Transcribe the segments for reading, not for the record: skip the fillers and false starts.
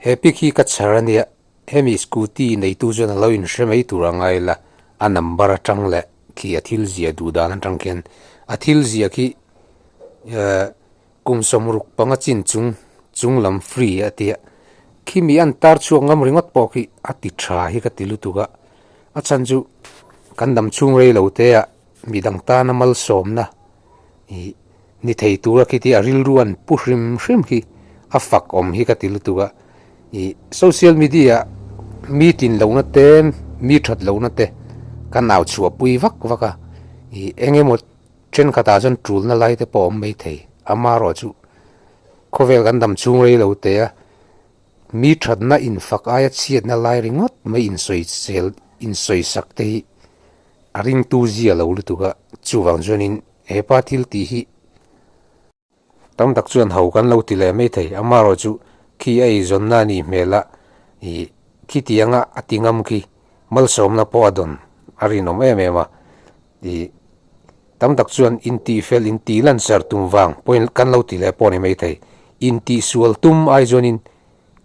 He pic hi ka chhar ania hemi scooty neitu chuan alo inhre mai tur a ngai la a number atang leh khi a thil ziah duh dan atang khian a thil ziah khi ehh kum sawmruk panga chin chung chung lam free a tia khimi an tar chhuak ngam ringawt pawh khi a ti tha hi ka ti lutuk a a chhan chu kan dam chhung rei lo te ah midang tana malsawmna ih ni thei tura khi tia rilru an pu hrim hrim khi a fak awm hi ka ti lutuk a ih social media ah mi tlin lohna te mi that lohna te kan au chhuah pui vak vak a ih eng emaw thenkhatah chuan tulna lai te pawh a awm maithei amaherawh chu khawvel kan dam chhung rei lo teh a mi thatna infak aia chhiatna lai ringawt mai insawi sel insawi sak te hi a ringtu zia lo lutuk a chuvang chuanin hepa thil tih hi tam tak chuan ho kan lo ti leh mai thei amaherawh chu khi a eizawnna a nih hmel a ih khitianga a ti ngam khi malsawmna pawh a dawn a rinawm em em a ih tam tak chuan intihfel intih lanser tum vang pawhin kan lo ti leh pawh a ni mai thei intihsual tum ai chuanin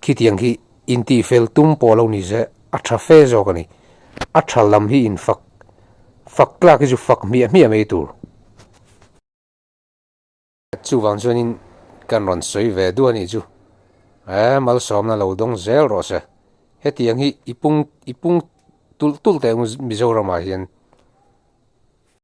khitiang hi intihfel tum pawh lo ni se a tha fe zawk a ni a tha lam hi infak fak tlak hi chu fak hmiah hmiah mai tur. Chuvang chuanin kan rawn sawi ve duh a nih chu. He malsawmna lo dawng zel rawh se. Hetiang hi i pung i pung tulh tulh teh ang Mizoramah hian.